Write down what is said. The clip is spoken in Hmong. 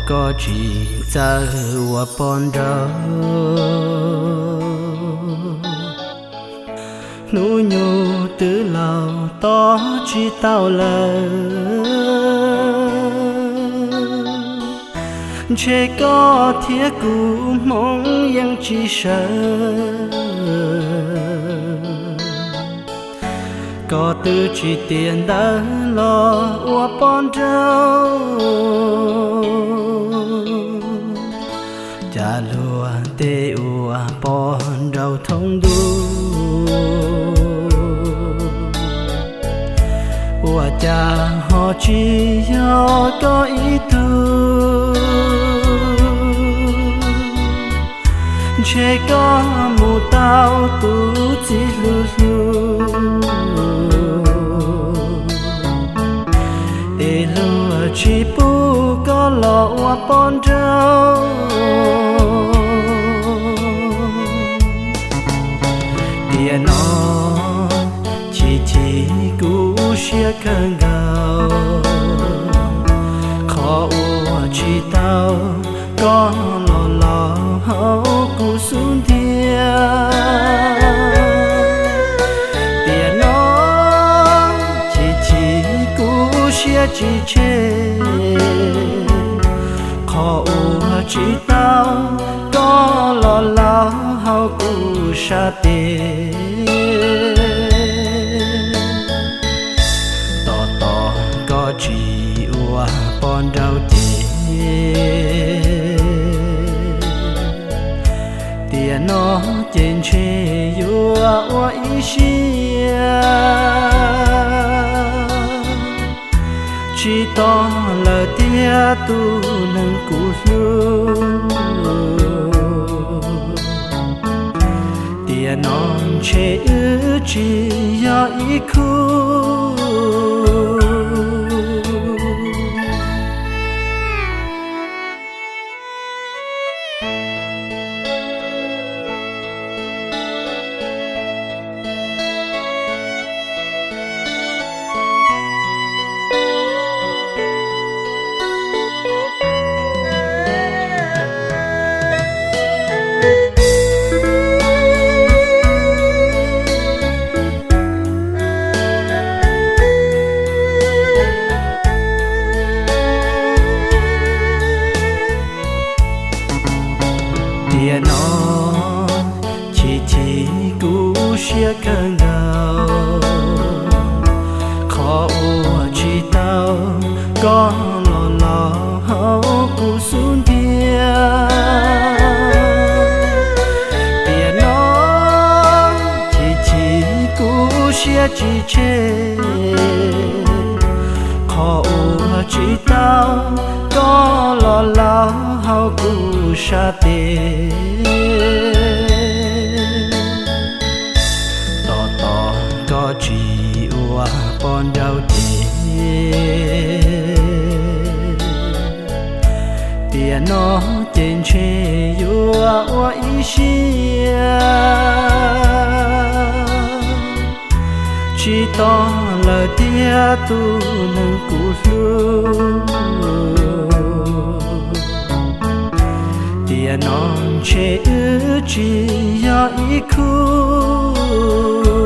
Koj tsis txawj ua poj nraug, hnub nyoog twb laus tos tsis tau lawm. Ntshe koj thiab kuv hmoov yeej tsis sawv, koj twb tsis tiav ntawv los ua poj nraug. Cas luag tej ua poj nraug thoob ntuj, ua cas ho tsis yog koj ib tug? Ntshe koj mus tau tus txiv hlub hlub, es luag tsis pub koj los ua poj nraug. Tiam no chim chim kuv siab kawg nkaus, qhov uas tsis tau koj los laus hauv kuv xub ntiag. Tiam no chim chim kuv siab tsis tseg, qhov uas tsis tau koj los laus hauv kuv sab tes. Tos tos koj tsis ua poj nraug ces, tiam no ces ntshe yuav ua ib siab tsis tos lawm tiag tus neeg kuv hlub. Tiam no ntshe wb tsis yog ib khub. Tiam no chim chim kuv siab kawg nkaus, qhov uas tsis tau koj los laus hauv kuv xub ntiag. Tiam no chim chim kuv siab tsis tseg, qhov uas tsis tau koj los laus hauv kuv sab tes. Tos tos koj tsis ua poj nraug ces, tiam no ces ntshe yuav ua ib siab tsis tos lawm tiag tus neeg kuv hlub. Tiam no ntshe wb tsis yog ib khub.